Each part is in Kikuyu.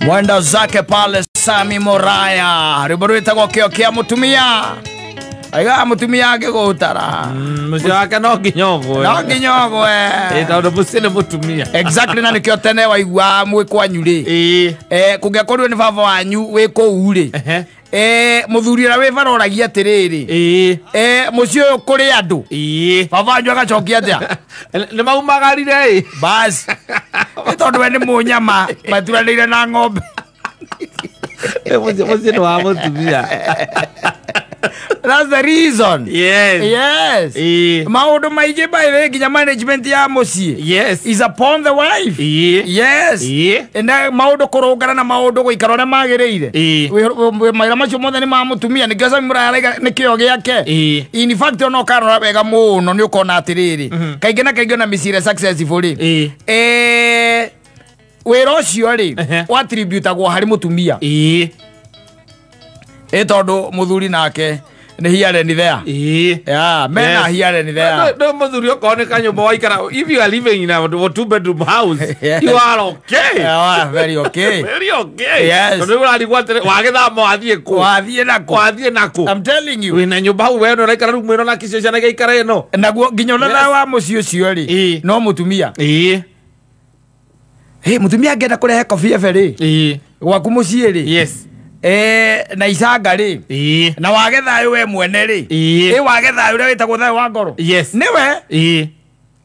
Mwenda zake pale Sami Moraya, rwimbo rwitagwo kio kia mutumia. Aiga mutumia angigutara Muciĩ wake no nginya ũgwe. No nginya ũgwe. Tondũ mũciĩ nĩ mũtumia. Exactly, na nikio tene waigua mwĩ kwanyu rĩ, kũngĩakorirwo nĩ baba wanyu wĩ kũu rĩ, mũthuri ũrĩa wĩ bara oragia atĩrĩrĩ, mũciĩ ũyũ kũrĩ andũ? Baba wanyu agacokia atĩa? Nĩ maumagarire ĩ. Bas, nĩ tondũ we nĩ mũnyama maturanĩire na ng'ombe. Mũciĩ nĩ wa mũtumia. That's the reason. Yes. Yes. Maũndũ maingĩ, by the way, nginya management ya mũciĩ is upon the wife. Yes. Na maũndũ kũrũngana na maũndũ gũikara ũrĩa magĩrĩire. Mawĩra macio mothe nĩ ma mũtumia. Nĩkĩo Sami Muraya araiga nĩ kĩo gĩake. In fact, ona ũkarora wega mũno nĩ ũkona atĩrĩrĩ, kaingĩ na kaingĩ ona mĩciĩ ĩrĩa successful rĩ, wĩra ũcio rĩ, watributagwo harĩ mũtumia. Ĩ tondũ mũthuri nake nĩ here and there. Yeah, men are here and there. No, mũthuri okorwo nĩ kanyũmba waikara, if you are living in a two-bedroom house, you are okay. Yeah, very okay. Very okay. Yes. Tondũ rĩu ũrarigwo atĩrĩ, wagĩthama wathiĩ kũ? Wathiĩ nakũ? Wathiĩ nakũ? I'm telling you. Wĩna nyũmba hau we ũraikara rumu ĩno na kicio ciana igaikara ĩno. Naguo nginya ona thayũ wa mũciĩ ũcio rĩ, no mũtumia. Hey, mũtumia angĩenda kũrehe kobi ebe rĩ, gwaku mũciĩ rĩ, na icanga rĩ, na wage thayũ we mwene rĩ, ĩ wage thayũ ũrĩa wĩtagwo thayũ wa ngoro, nĩwe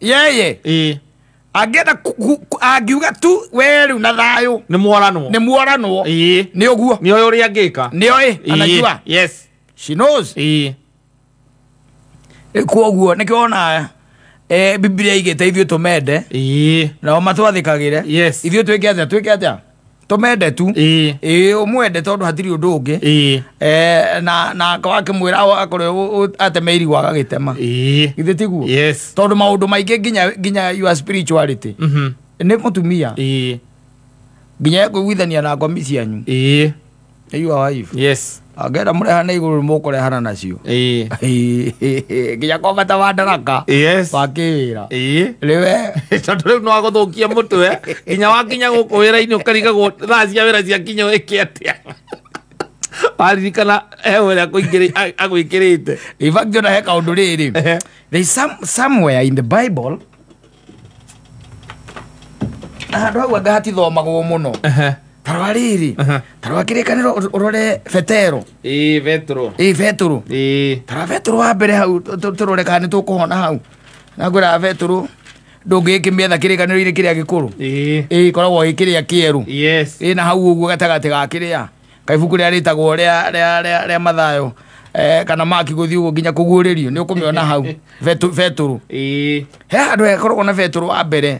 yeye angĩenda angiuga tu we rĩu na thayũ Nĩ mworanwo. Nĩ muoranwo. Nĩ ũguo. Nĩ oĩ ũrĩa angĩka. Nĩoĩ, anajua. She knows. Koguo nĩkĩo wona Biblia igĩte ithuĩ tũmende nao matwathĩkagĩre. Ithuĩ twĩke atĩa? Twĩke atĩa? Tũmende tu. Ĩĩ, ũmwende tondũ hatirĩ ũndũ ũngĩ. Na wakĩmwĩra akorwo ateme irigũ agagĩtema. Githĩ tiguo? Yes. Tondũ maũndũ maingĩ, nginya your spirituality, nĩ mũtumia. Nginya kũiguithania na ngomi cianyu, nĩ your wife. Angĩenda mũrehane igũrũ, mũkũrehana nacio. Nginya kobata wa ndaraka wa kĩwĩra rĩwe. Tondũ rĩu no agũthũkia mũtwe nginya wakinya gũkũ wĩra-inĩ ũkarigagwo thaa cia wĩra ciakinya wĩke atĩa, waririkana he ũrĩa agwĩkĩrĩte. In fact, ona he kaũndũ rĩrĩ, there is somewhere in the Bible na handũ hau anga hatithomagwo mũno. Tarora rĩrĩ, tarora kĩrĩkanĩro, ũrore Betero. Ĩĩ, Petro. Ĩ, Betũrũ. Tarora Betũrũ wa mbere hau, tũrore kana nĩ tũkũhona hau. Na ngwĩraga Betũrũ ndũngĩkĩmĩetha kĩrĩkanĩro-inĩ kĩrĩa gĩkũrũ. Ĩ ĩkoragwo ĩ kĩrĩa kĩerũ. Ĩ na hau ũguo gatagatĩ ga kĩrĩa kaibuku rĩrĩa rĩtagwo rĩa Mathayo, kana Maki gũthiĩ ũguo nginya kũguũrĩrio, nĩ ũkũmĩona hau. Betũrũ, he handũ hekoragwo na Betũrũ wa mbere.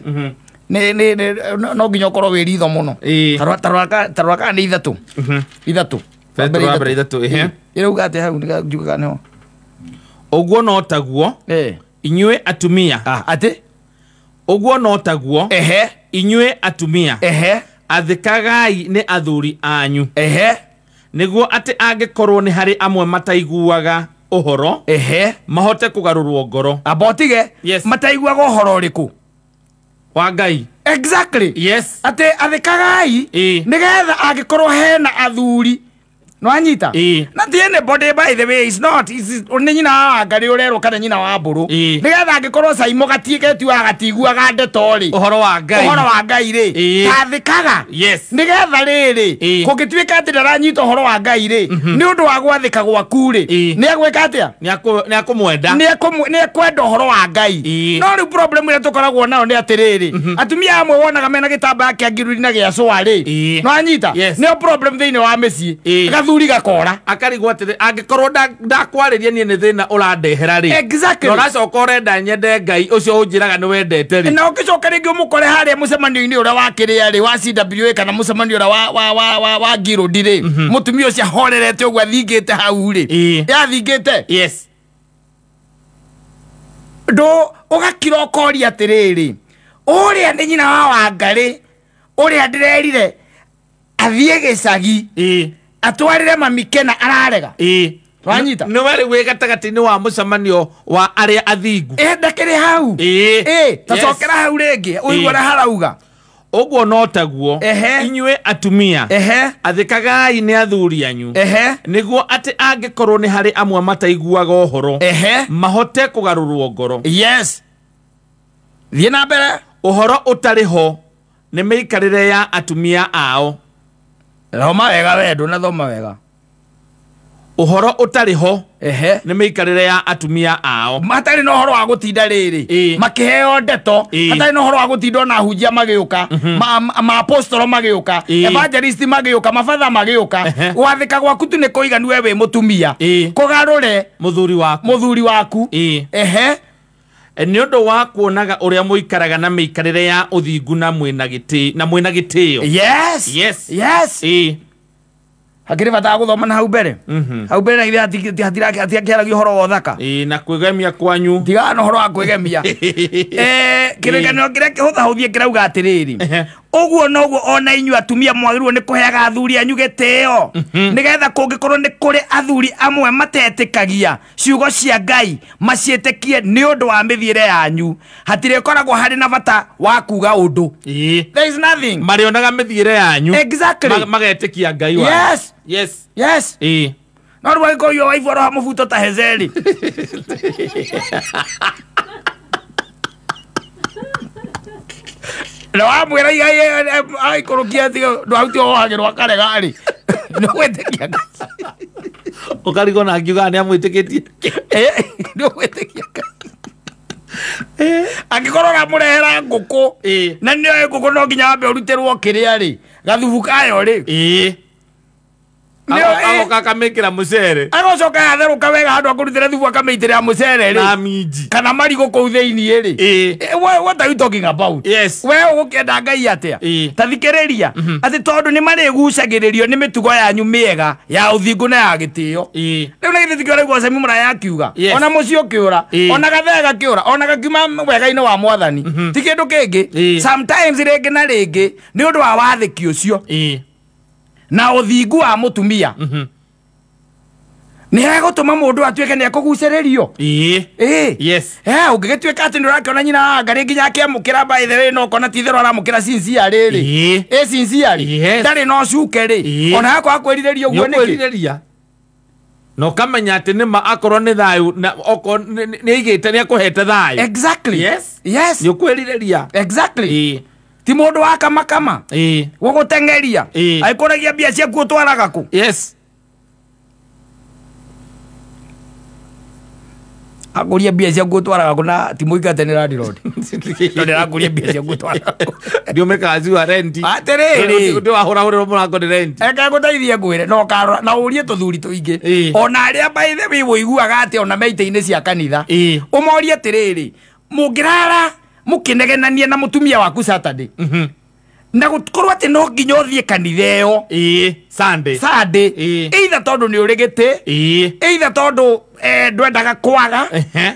Nĩ no nginya ũkorwo wĩ ritho mũno. Tarora kana nĩ ithatũ, ithatũ. Petero wa mbere ithatũ, ehe. Ĩrauga atĩa hau? Njuga kana nĩho. Ũguo no taguo inyuĩ atumia. Ah, atĩ? Ũguo no taguo inyuĩ atumia, athĩkagai nĩ athuri anyu, nĩguo atĩ angĩkorwo nĩ harĩ amwe mataiguaga ũhoro, mahote kũgarũrwo ngoro. Amba ũtige. Yes. Mataiguaga ũhoro ũrĩkũ? Wa Ngai. Exactly. Atĩ athĩkagai nĩgetha angĩkorwo hena athuri nwanyita. Na ti anybody, by the way, is not nĩ nyina wa Ngarĩ ũrerwo kana nyina wa mbũrũ. Nĩgetha angĩkorwo Caimo gatigetuaga gatiguaga ndeto rĩ, ũhoro wa Ngai, ũhoro wa Ngai rĩ, tathĩkaga, nĩgetha rĩrĩ, kũngĩtuĩka atĩ ndaranyita ũhoro wa Ngai rĩ, nĩ ũndũ wa gwathĩka gwaku rĩ, nĩ egwĩka atĩa? Nĩ akũmwenda. Nĩ ekwenda ũhoro wa Ngai. No rĩu problem ĩrĩa tũkoragwo nayo nĩ atĩrĩrĩ, atumia amwe wonaga mena gĩtambaya kĩa ngiruri na gĩa cũa rĩ, nĩwanyita? Yes. Nĩyo problem thĩinĩ wa mĩciĩ. Gathuri gakora. Akarigwo atĩrĩ, angĩkorwo ndakwarĩria niĩ nĩ thĩna ũrandehera rĩ, na ũracoka ũrenda nyende Ngai ũcio ũnjĩraga nĩ wendete rĩ. Na ũgĩcoka rĩngĩ ũmũkore harĩa mũcemanio-inĩ ũrĩa wa kĩrĩa rĩ, wa CWA, kana mũcemanio ũrĩa wa ngirũndi rĩ, mũtumia ũcio ahorerete ũguo athingĩte hau rĩ. Yathingĩte. Ndũ ũgakira ũkoria atĩrĩrĩ, ũrĩa nĩ nyina wa Wangarĩ ũrĩa ndĩrerire athiĩ gĩcagi atwarĩre mami kena ararega. Wanyita? Nĩwe rĩu wĩ gatagatĩ-inĩ wa mũcemanio wa arĩa athingu. Ĩ ndakĩrĩ hau. Ĩ tacokera hau rĩngĩ ũigue ũrĩa harauga. Ũguo no taguo inyuĩ atumia athĩkagai nĩ athuri anyu nĩguo atĩ angĩkorwo nĩ harĩ amwe mataiguaga ũhoro mahote kũgarũrwo ngoro. Yes. Thiĩ na mbere. Ũhoro ũtarĩ ho nĩ mĩikarĩre ya atumia ao. Thoma wega we, ndũnathoma wega. Ũhoro ũtarĩ ho nĩ mĩikarĩre ya atumia ao. Matarĩ na ũhoro wa gũtinda rĩrĩ makĩheo ndeto, hatarĩ na ũhoro wa gũtinda ona hunjia magĩũka, maapostolo magĩũka, evangelist magĩũka, mabatha magĩũka. Gwathĩka gwaku tu nĩ kũiganu we wĩ mũtumia kũgarũre mũthuri waku. Nĩ ũndũ wa kuonaga ũrĩa mũikaraga na mĩikarĩre ya ũthingu na mwĩna gĩtĩo. Yes. Yes. Yes. Hakĩrĩ bata wa gũthoma na hau mbere. Hau mbere na ithe hatirakĩaragia ũhoro wa ũthaka. Na kwĩgemia kwanyu. Tigana na ũhoro wa kwĩgemia. Kĩrĩkanĩro kĩrĩa kĩhũthahũthie kĩrauga atĩrĩrĩ, ũguo noguo ona inyuĩ atumia mwagĩrĩirwo nĩ kũheaga athuri anyu gĩtĩo, nĩgetha kũngĩkorwo nĩ kũrĩ athuri amwe matetĩkagia ciugo cia Ngai maciĩtĩkie nĩ ũndũ wa mĩthiĩre yanyu, hatirĩkoragwo harĩ na bata wa kuga ũndũ. There is nothing. Marĩonaga mĩthiĩre yanyu. Exactly. Magetĩkia Ngai wao. Yes. Yes. Yes. No rĩu angĩkorwo your wife aroha mũbuto ta Hezeli. Na wamwĩra igai aikũrũkia ndwahutio wohagĩrwo akarega rĩ, nĩ ũgwĩtĩkia Ngai. Ũkarigwo na angiuga nĩ amwĩtĩkĩtie. Nĩ ũgwĩtĩkia Ngai. Angĩkorwo ũramũrehera ngũkũ na nĩoĩ ngũkũ no nginya wambe ũrutĩrwo kĩrĩa rĩ, gathubu kayo rĩ, agoka akamĩkĩra mũcere, agocoka yatherũka wega handũ akũrutĩra thubu akamĩitĩrĩra mũcere rĩ, na minji kana marigũ kũu thĩiniĩ rĩ. What are you talking about? Yes. We ũgũkĩenda Ngai atĩa? Ta thikĩrĩria atĩ tondũ nĩ marĩgucagĩrĩrio nĩ mĩtugo yanyu mĩega ya ũthingu na ya gĩtĩo. Rĩu na githĩ tikĩo ũraigua Sami Mũraya akiuga, ona mũciĩ ũkĩũra, ona gathee gakĩũra, ona gakiuma wega-inĩ wa Mwathani, ti kĩndũ kĩngĩ. Sometimes rĩngĩ na rĩngĩ nĩ ũndũ wa wathĩki ũcio na ũthingu wa mũtumia nĩ hegũtũma mũndũ atuĩke nĩ ekũgucĩrĩrio. Yes. Ũngĩgĩtuĩka atĩ nĩ ũrakĩona nyina wa Ngarĩ nginya akĩamũkĩra by the way, no ũkona ti itherũ aramũkĩra sincere rĩ. Sincere. Ndarĩ na ũcuke rĩ. Ona yakwa akwĩrirĩria ũguo nĩkĩ? Nĩũkwĩrirĩria. Na ũkamenya atĩ nĩma akorwo nĩ thayũ na okorwo nĩ aigĩte nĩ akũhete thayũ. Exactly. Yes. Yes. Nĩ ũkwĩrirĩria. Exactly. Ti mũndũ wa kamakama gũgũteng'eria agĩkũragia mbia ciaku ũtwaraga kũ. Yes. Akũria mbia ciaku ũtwaraga kũ na ti mũingate nĩ landlord. Tondũ ndĩrakũria mbia ciaku ũtwaraga kũ. Ndiũmĩkaga ciua renti. Atĩrĩrĩ. Ndĩwahũrahũrĩrwo mũrango nĩ renti. Eke ngũteithie ngwĩre na ũkarora na ũrie tũthuri tũingĩ. Ona arĩa by the way ũiguaga atĩ ona me itĩ-inĩ cia kanitha. Ũmorie atĩrĩrĩ, mũngĩrara mũkĩnegenania na mũtumia waku Saturday na gũkorwo atĩ no nginya ũthiĩ kanitha ĩyo Sunday, Sunday, either tondũ nĩ ũrĩ gĩtĩ, either tondũ ndwendaga kwaga,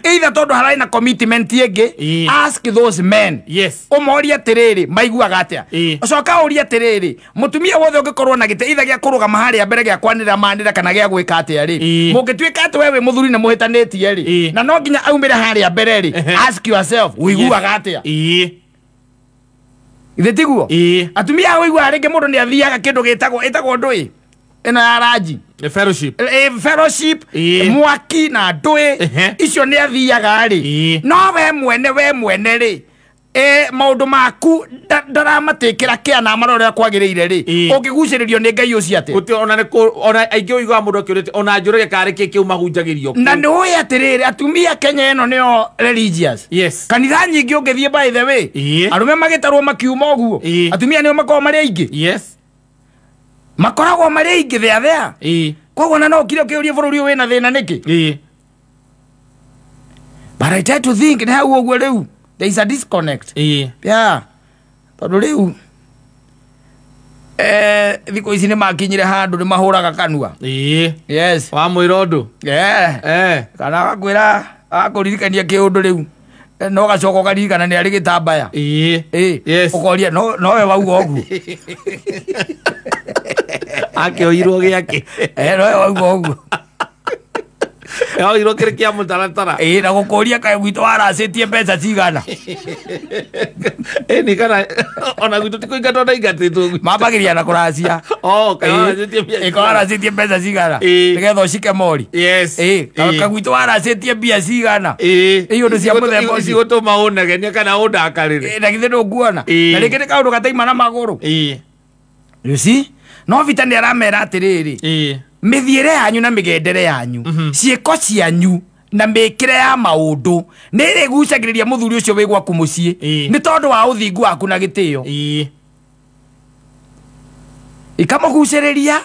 either tondũ hararĩ na commitment ĩngĩ. Ask those men. Yes. Ũmorie atĩrĩrĩ, maiguaga atĩa. Ũcoka ũrie atĩrĩrĩ, mũtumia wothe ũngĩkorwo na gĩtĩ either gĩa kũrũgama harĩa mbere gĩa kwanĩrĩra manĩrĩra kana gĩa gwĩka atĩa rĩ, mũngĩtuĩka atĩ we wĩ mũthuri nĩ mũhĩtanĩtie rĩ, na no nginya aumĩre harĩa mbere rĩ, ask yourself, ũiguaga atĩa. Ithe tiguo? Atumia aya ũiguaga rĩngĩ mũndũ nĩ athiaga kĩndũ gĩtagwo ĩtagwo ndũĩ ĩno ya ranji, fellowship, fellowship, mwaki na ndũĩ icio nĩ athiaga rĩ, no we mwene rĩ, maũndũ maku ndaramatĩkĩra kĩa na marora ũrĩa kwagĩrĩire rĩ, ũngĩgucĩrĩrio nĩ Ngai ũcio atĩa? Ona ona aingĩ ũiguaga mũndũ akĩũrĩte ona njũrĩge karĩ kĩ kĩu mahunjagĩrio. Na nĩ ũĩ atĩrĩrĩ, atumia Kenya ĩno nĩo religious. Yes. Kanitha nyingĩ ũngĩthiĩ by the way, arũme magĩtarwo makiuma ũguo, atumia nĩo makoragwo marĩ aingĩ. Yes. Makoragwo marĩ aingĩ thea thea. Koguo na no ũkire ũkĩũrie bũrũri ũyũ wĩna thĩna nĩkĩ? But I try to think nĩ hau ũguo rĩu there is a disconnect. Yeah. Tondũ rĩu thikũ ici nĩ makinyire handũ nĩ mahũraga kanua. Yes. Wamwĩra ũndũ. Kana agakwĩra agakũririkania kĩũndũ rĩu no gacoka ũkaririkana nĩ arĩ gĩtambaya. Yes. Ũkoria nowe wauga ũguo. Akĩoirwo gĩake. Nowe wauga ũguo. Yoirwo kĩrĩ kĩa mũtaratara. Ĩĩ, na gũkũria kaĩ gwitũ waracĩtie mbeca cigana. Ĩni kana ona gwitũ ti kũingatwo ndaingatĩtwo. Mambagĩria na kũracia. Oh, kaĩ waracĩtie mbia Ĩĩ, kaĩ waracĩtie mbeca cigana. Ĩĩ. Nĩgetha ũcike mori. Yes. Ĩĩ, kagwitũ waracĩtie mbia cigana. Ĩĩ. Ĩĩ, ũndũ cia mũthemba ũcio. Cigũtũma ũnegenie kana ũndakarĩre. Ĩĩ, na githĩ ndũkuona. Ĩĩ. Na rĩngĩ nĩ kaũndũ gataima na magũrũ. Ĩĩ. You see? No Vita nĩ aramera atĩrĩrĩ. Ĩĩ. Mĩthiĩre yanyu na mĩgendere yanyu, ciĩko cianyu na mĩkĩre ya maũndũ nĩ ĩrĩgucagĩrĩria mũthuri ũcio wĩ gwaku mũciĩ Ĩĩ. nĩ tondũ wa ũthingu waku na gĩtĩo. Ĩĩ. Ikamũgucĩrĩria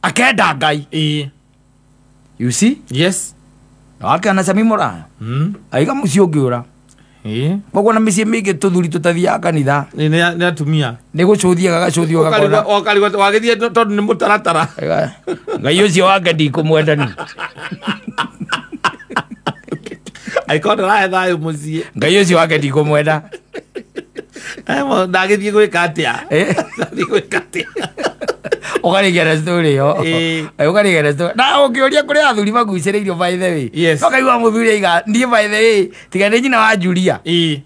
akenda Ngai. Ĩĩ. You see? Yes. Na wakĩona Sami Mũraya aiga mũciĩ ũngĩũra. Ĩĩ. Koguo na mĩciĩ mĩingĩ tũthuri tũtathiaga kanitha Nĩ atumia. nĩ gũcũthia gagacũthio gakona. Ũkarigwo wagĩthiĩ tondũ nĩ mũtaratara. Ngai ũcio wake ndikũmwenda ni. Angĩkorwo ndarahe thayũ mũciĩ. Ngai ũcio wake ndikũmwenda. Ndagĩthiĩ gwĩka atĩa? Eh. Ndathiĩ gwĩka atĩa? Ũkarĩkia na story ĩyo. Ĩĩ. Ũkarĩkia na story. Na ũngĩũria kũrĩ athuri magucĩrĩirio by the way. Yes. No kaigua mũthuri aiga niĩ by the way tiga nĩ nyina wa Julia. Ĩĩ.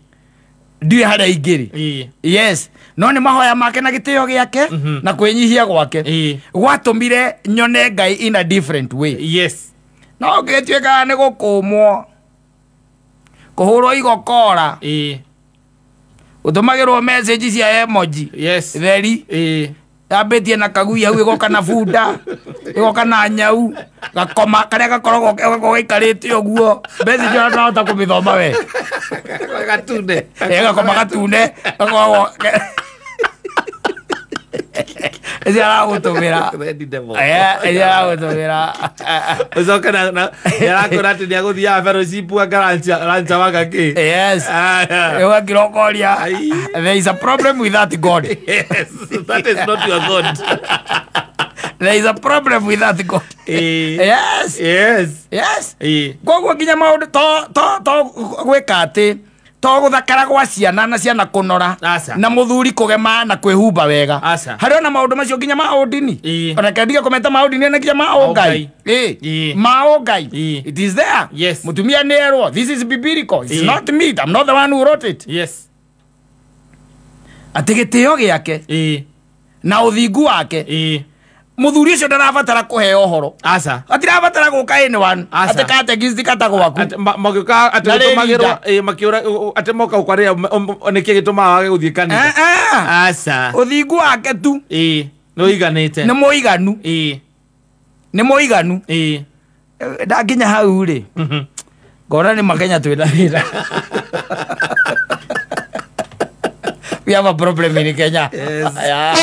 Ndiũĩ harĩa ingĩrĩ. Ĩĩ. Yes. No nĩ mahoya make na gĩtĩo gĩake na kwĩnyihia gwake. Ĩĩ. Gwatũmire nyone Ngai in a different way. Yes. No ũngĩtuĩka nĩ gũkũmwo kũhũrwo igokora Ĩĩ. ũtũmagĩrwo message cia emoji Yes. theri Ĩĩ. yambĩtie na kagui hau ĩgoka na bunda ĩgoka na nyau gakoma karĩa gakoragwo gakoragwo gaikarĩte ũguo message ona ndũrahota kũmĩthoma we. Gatune. Ĩ, gakoma gatune gakoragwo ĩcio aragũtũmĩra. Red devil. Ĩcio aragũtũmĩra. Ũcoke na nĩarakwĩra atĩ nĩagũthiaga fellowship anga rancha wanga kĩ. Yes. Aya. Ũgakira ũkoria Ai. there is a problem with that God. Yes, that is not your God. There is a problem with that God. Ĩĩ. Yes. Yes. Yes. Ĩĩ. Koguo nginya maũndũ to gwĩka atĩ to gũthakara gwa ciana na ciana kũnora Aca. na mũthuri kũgema na kwĩhumba wega. Aca. Harĩ ona maũndũ macio nginya ma ũndini. Ĩĩ. Ona kendiga kũmeta ma ũndini ona nginya ma ũngai. Ĩĩ. Ĩĩ. Ma ũngai. Ĩĩ. It is there. Yes. Mũtumia nĩ erwo this is biblical. It's Ĩĩ. not me. I'm not the one who wrote it. Yes. Atĩ gĩtĩo gĩake Ĩĩ. na ũthingu wake Ĩĩ. mũthuri ũcio ndarabatara kũheo ũhoro. Aca. Atirabatara gũka anyone. Aca. Atĩ katekist kata gwaku. Atĩ magĩũka atĩ Na rĩ gũtũmagĩrwo rinda. ĩĩ makĩũra atĩ moka gũkwarĩra nĩkĩ gĩtũmaga wage gũthiĩ kanitha. Eh, eh. Aca. Ũthingu wake tu Ĩĩ. Nĩ ũiganĩte. nĩ mũiganu. Ĩĩ. Nĩ mũiganu. Ĩĩ. Ndakinya hau rĩ ngona nĩ makenya twĩna wĩra. We have a problem in Kenya. Yes. Yeah.